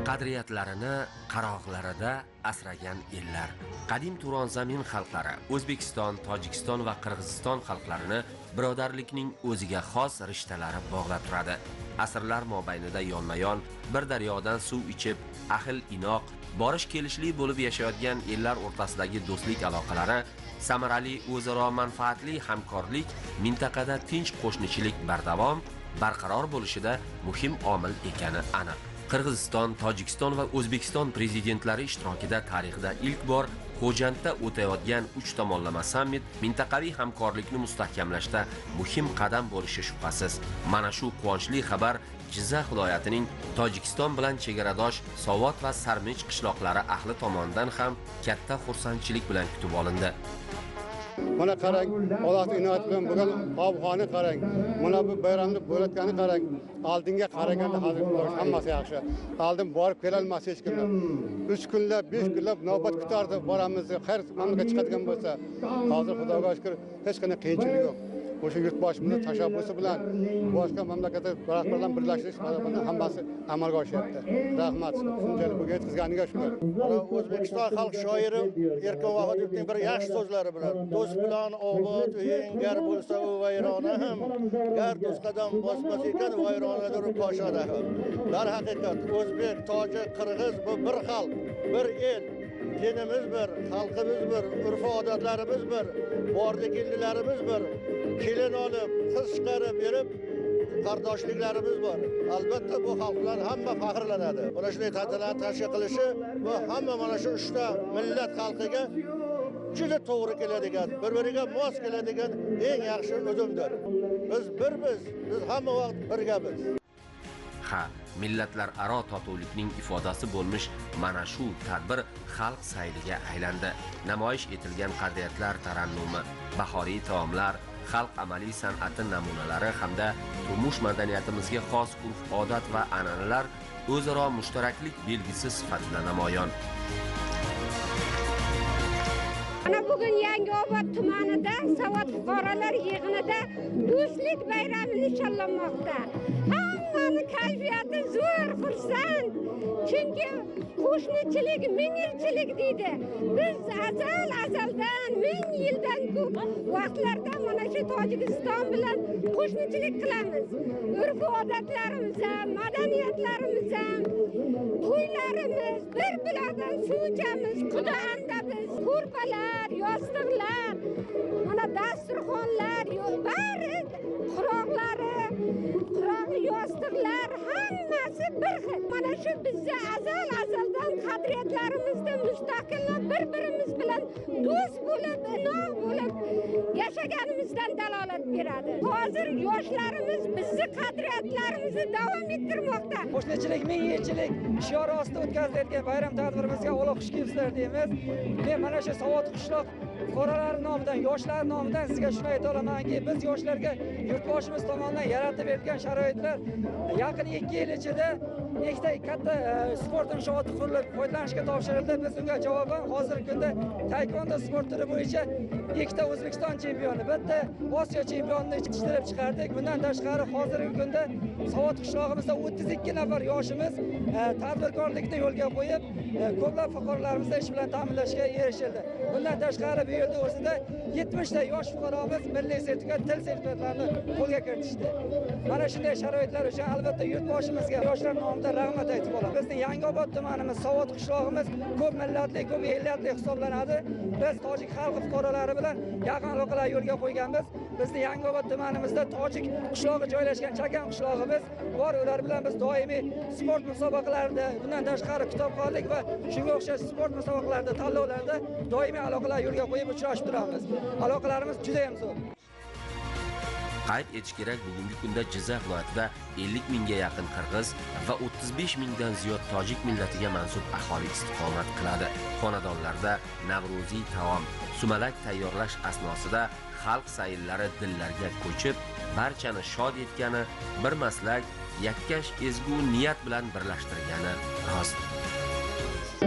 Qadriyatlarini qarog'larida asragan ellar. Qadim Turon zamin xalqlari O'zbekiston, Tojikiston va Qirg'iziston xalqlarini birodarlikning o'ziga xos rishtalari bog'lab turadi. Asrlar mobaynida yonma-yon bir daryodan suv ichib, ahil inoq, borish kelishli bo'lib yashayotgan ellar o'rtasidagi do'stlik aloqalari, samarali o'zaro manfaatli hamkorlik mintaqada tinch qo'shnichilik bardavom, barqaror bo'lishida muhim omil ekani aniq. Qirg'iziston, Tojikiston va O'zbekiston prezidentlari ishtirokida tarixda ilk bor Xo'jandda o'tayotgan 3 tomonlama sammit mintaqaviy hamkorlikni mustahkamlashda muhim qadam bo'lishi shubhasiz. Mana shu quvonchli xabar Jizzax viloyatining Tojikiston bilan chegaradosh Sovot va Sarmich qishloqlari ahli tomonidan ham katta xursandchilik bilan kutib olindi. Mana qarang, Allohning inoyati bilan bo'lgan ob-havoni qarang, mana bu bayramni bo'layotganini qarang. Oldinga qaraganda hozir hammasi yaxshi. Oldin borib kelolmas hech kimlar. 3 kunlab, 5 kunlab navbat kutardi, boramiz, har mamlakat chiqadigan bo'lsa. Hozir Xudoga shukr, hech qanday qiyinchilik yo'q. O'sha yurtboshimizni tashabbusi bilan boshqa mamlakatlar rahbarlar bilan birlashish hammasi amalga oshyapti. Rahmat, shunchalik bunga yetkazganiga shukr. O'zbekiston xalq shoiri Erkin Vohidovning bir yaxshi so'zlari bilan: do'st bilan obod uying gar bo'lsa u vayrona ham, gar do'st qadam bosmas ekan vayronadir koshona ham. Darhaqiqat o'zbek, tojik, qirg'iz bu bir xalq, bir el. Dinimiz bir, xalqimiz bir, urf-odatlarimiz bir, bordi-keldilarimiz bir. Kelin olib, qiz chiqarib berib qardoshliklarimiz bor. Albatta bu xalq bilan hamma faxrlanadi. Mana shunday tantanalarni tashkil qilishi bu hamma mana shu 3ta millat xalqiga juda to'g'ri keladigan, bir-biriga mos keladigan eng yaxshi uzumdir. Biz birmiz, biz hamma vaqt birgamiz. Ha, millatlararo totuvlikning ifodasi bo'lmish mana shu tadbir xalq sayliga aylandi. Namoyish etilgan qadriyatlar tarannumi, bahoriy taomlar, xalq amaliy san'ati namunalari hamda turmush madaniyatimizga xos urf-odat va an'analar o'zaro mushtaraklik belgisi sifatida namoyon. Mana bugun Yangiobod tumanida Savod fuqarolar yig'inida do'stlik bayrami nishonlanmoqda. Hammani kayfiyati zo'r, xursand. Chunki qo'shnichilik ming yilchilik deydi. Biz azal azaldan ming yildan ko'p vaqtlardan mana shu Tojikiston bilan qo'shnichilik qilamiz. Urf-odatlarimiz ham, madaniyatlarimiz ham, to'ylarimiz, bir bilan suv ichamiz, quda andamiz, ko'rpalar, yostiqlar, mana dasturxonlar, bari quroqlari, quroq yostiqlar hammasi bir xil. Mana shu bizni azal azaldan qadriyatlarimizni mustahkamlab, bir-birimiz bilan do'st bo'lib, inoq bo'lib yashaganimizdan dalolat beradi. Hozir yoshlarimiz bizni qadriyatlarimizni davom ettirmoqda. Qo'shnichilik ming yilchilik shiori ostida o'tkazilayotgan bayram tadbirimizga avvalo xush kelibsizlar deymiz. Men mana shu Savod qishloq fuqarolari nomidan, yoshlar nomidan sizga shuni ayta olamanki, biz yoshlarga yurtboshimiz tomonidan yaratib berilgan sharoitlar yaqin 2 yil ichida ikkita katta sport inshooti qurilib foydalanishga topshirildi. Biz unga javoban hozirgi kunda taekvondo sport turi bo'yicha ikkita O'zbekiston chempioni, bitta Osiyo chempionini yetishtirib chiqardik. Bundan tashqari hozirgi kunda Savod qishlog'imizda 32 nafar yoshimiz tadbirkorlikni yo'lga qo'yib, ko'plab fuqarolarimizni ish bilan ta'minlashga erishildi. Bundan tashqari bu yilda o'zida 70 ta yosh fuqaromiz milliy sertifikat, til sertifikatlarini qo'lga kiritishdi. Mana shunday sharoitlar uchun albatta yurtboshimizga yoshlar nomidan rahmat aytib qolaman. Bizning Yangiobod tumanimiz, Savod qishlog'imiz ko'p millatli, ko'p ellatli hisoblanadi. Biz tojik xalqi fuqarolari bilan yaqin aloqalar yo'lga qo'yganmiz. Bizni Yangiobod tumanimizda tojik qishlog'i joylashgan Chakan qishlog'imiz bor. Ular bilan biz doimiy sport musobaqalarida, bundan tashqari kitobxonlik va shunga o'xshash sport musobaqalarida, tanlovlarda doimiy aloqalar yo'lga qo'yib uchrashib turamiz. Aloqalarimiz juda ham zo'r. Qayd etish kerak, bugungi kunda Jizzax viloyatida 50 mingga yaqin qirg'iz va 35 mingdan ziyod tojik millatiga mansub aholi istiqomat qiladi. Xonadonlarda navro'ziy taom, sumalak tayyorlash asnosida xalq sayllari dillarga ko'chib, barchani shod etgani, bir maslak, yakkash ezgu niyat bilan birlashtirgani rost.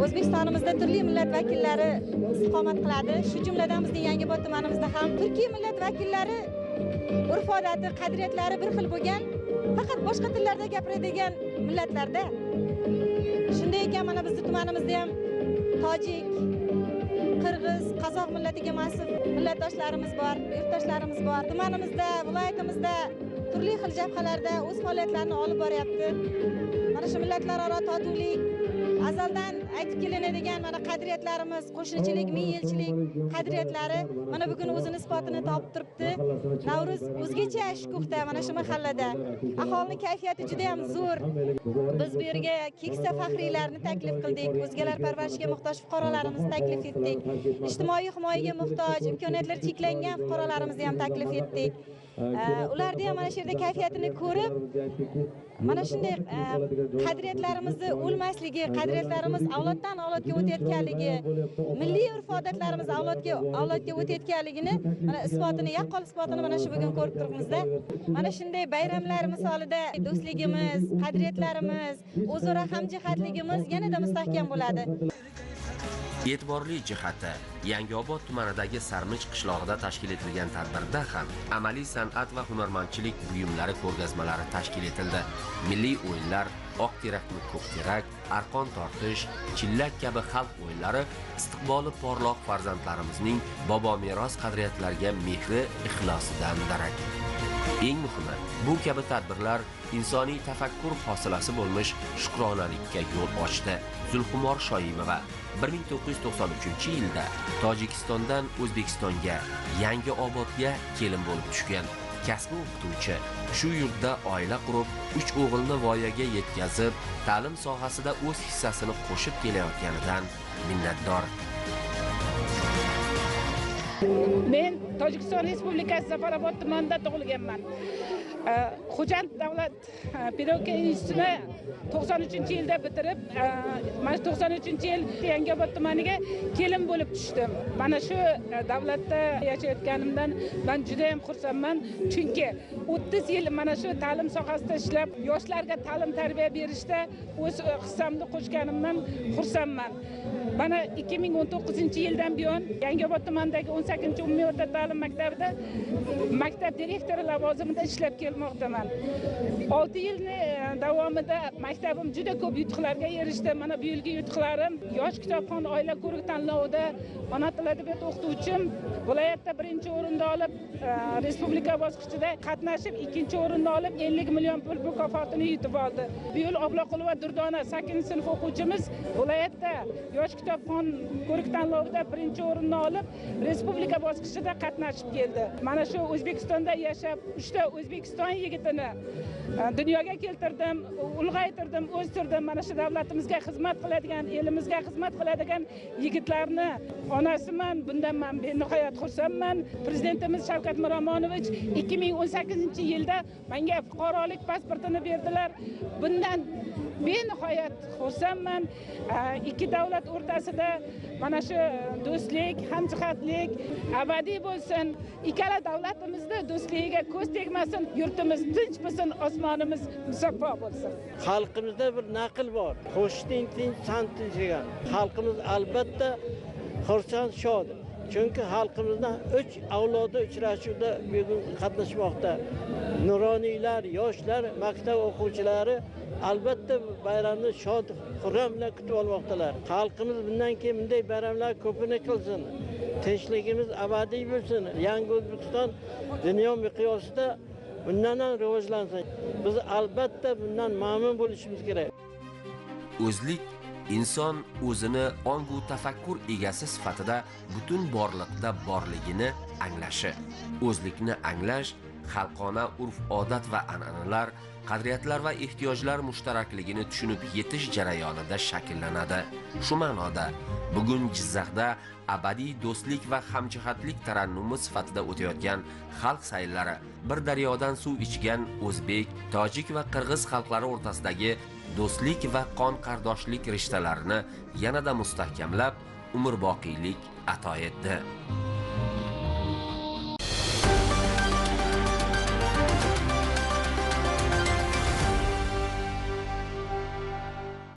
O'zbekistonimizda turli millat vakillari istiqomat qiladi. Shu jumladan bizning Yangiobod tumanimizda ham turkiy millat vakillari urf-odati, qadriyatlari bir xil bo'lgan, faqat boshqa tillarda gapiradigan millatlarda. Shunday ekan mana bizni tumanimizda ham tojik, qirg'iz, qozoq millatiga mansub millatdoshlarimiz bor, yurtdoshlarimiz bor. Tumanimizda, viloyatimizda turli xil jabhalarda o'z faoliyatlarini olib boryapti. Mana shu millatlararo totuvlik, azaldan aytib kelinadigan mana qadriyatlarimiz, qo'shnichilik, ming yilchilik qadriyatlari mana bugun o'zini isbotini topib turibdi. Navro'z o'zgacha shukuhda mana shu mahallada. Aholining kayfiyati juda ham zo'r. Biz bu yerga keksa faxriylarni taklif qildik, o'zgalar parvarishiga muhtoj fuqarolarimizni taklif etdik. Ijtimoiy himoyaga muhtoj, imkoniyatlar cheklangan fuqarolarimizni ham taklif etdik. Ularni ham mana shu yerda kayfiyatini ko'rib, mana shunday qadriyatlarimizni o'lmasligi, qadriyatlarimiz avloddan avlodga o'tayotganligi, milliy urf-odatlarimiz avlodga o'tayotganligini mana isbotini, yaqqol isbotini mana shu bugun ko'rib turibmizda. Mana shunday bayramlar misolida do'stligimiz, qadriyatlarimiz, o'zaro hamjihatligimiz yanada mustahkam bo'ladi. E'tiborli jihati, Yangiobod tumanidagi Sarmich qishlog'ida tashkil etilgan tadbirda ham amaliy san'at va hunarmandchilik buyumlari ko'rgazmalari tashkil etildi. Milliy o'yinlar, oq terakmi ko'k terak, arqon tortish, chillak kabi xalq o'yinlari istiqboli porloq farzandlarimizning bobo meros qadriyatlarga mehri, ixlosidan darak. Eng muhimi, bu kabi tadbirlar insoniy tafakkur hosilasi bo'lmish shukronalikka yo'l ochdi. Zulxumor Shoimova 1993-yilda Tojikistondan O'zbekistonga, Yangiobodga kelin bo'lib tushgan. Kasbi o'qituvchi, shu yurtda oila qurib, 3 o'g'ilni voyaga yetkazib, ta'lim sohasida o'z hissasini qo'shib kelayotganidan minnatdor. Men Tojikiston Respublikasi Zafarobod tumanida tug'ilganman. Xo'jand davlat pedagogika institutini 93-yilda bitirib, mana 93-yil Yangiobod tumaniga kelin bo'lib tushdim. Mana shu davlatda yashayotganimdan men juda ham xursandman, chunki 30 yil mana shu ta'lim sohasida ishlab, yoshlarga ta'lim tarbiya berishda o'z hissamni qo'shganimdan xursandman. Mana 2019-yildan buyon Yangiobod tumanidagi 18-umumiy o'rta ta'lim maktabida maktab direktori lavozimida ishlab kelmoqdaman. 6 yilni davomida maktabim juda ko'p yutuqlarga erishdi. Mana bu yilgi yutuqlarim Yosh kitobxon oila ko'rik tanlovida ona tili adabiyot o'qituvchim viloyatda 1-o'rinni olib, respublika bosqichida qatnashib 2-o'rinni olib 50 million pul mukofotini yutib oldi. Bu yil Obloqulova Durdona 8-sinf o'quvchimiz viloyatda Yosh kitobxon ko'rik tanlovida 1-o'rinni olib, respublika bosqichida qatnashib keldi. Mana shu O'zbekistonda yashab, 3 ta O'zbekiston yigitini dunyoga keltirdim, ulg'aytirdim, o'stirdim. Mana shu davlatimizga xizmat qiladigan, elimizga xizmat qiladigan yigitlarni onasiman. Bundan men benihoyat xursandman. Prezidentimiz Shavkat Miromonovich 2018-yilda menga fuqarolik pasportini berdilar. Bundan benihoyat xursandman. Ikki davlat o'rtasida mana shu do'stlik, hamjihatlik abadiy bo'lsin. Ikkala davlatimizni do'stligiga ko'z tegmasin, yurtimiz tinch bo'lsin, osmonimiz musaffo bo'lsin. Xalqimizda bir naql bor. Qo'shning tinch, san tinch degan. Xalqimiz albatta xursand, shod. Chunki xalqimizdan 3 avlodi uchrashuvda bugun qatnashmoqda. Nuroniylar, yoshlar, maktab o'quvchilari albatta bayramni shod, xurram bilan kutib olmoqdalar. Xalqimiz bundan keyin bunday bayramlar ko'pini qilsin. Tinchligimiz abadiy bo'lsin. Yangi O'zbekiston dunyo miqyosida bundan ham rivojlansin. Biz albatta bundan mamnun bo'lishimiz kerak. O'zlik inson o'zini ongu tafakkur egasi sifatida butun borliqda borligini anglashi. O'zlikni anglash xalqona urf-odat va an'analar, qadriyatlar va ehtiyojlar mushtarakligini tushunib yetish jarayonida shakllanadi. Shu ma'noda bugun Jizzaxda abadiy do'stlik va hamjihatlik tarannumi sifatida o'tayotgan xalq sayllari bir daryodan suv ichgan o'zbek, tojik va qirg'iz xalqlari o'rtasidagi do'stlik va qon qardoshlik rishtalarini yanada mustahkamlab, umrboqiylik ato etdi.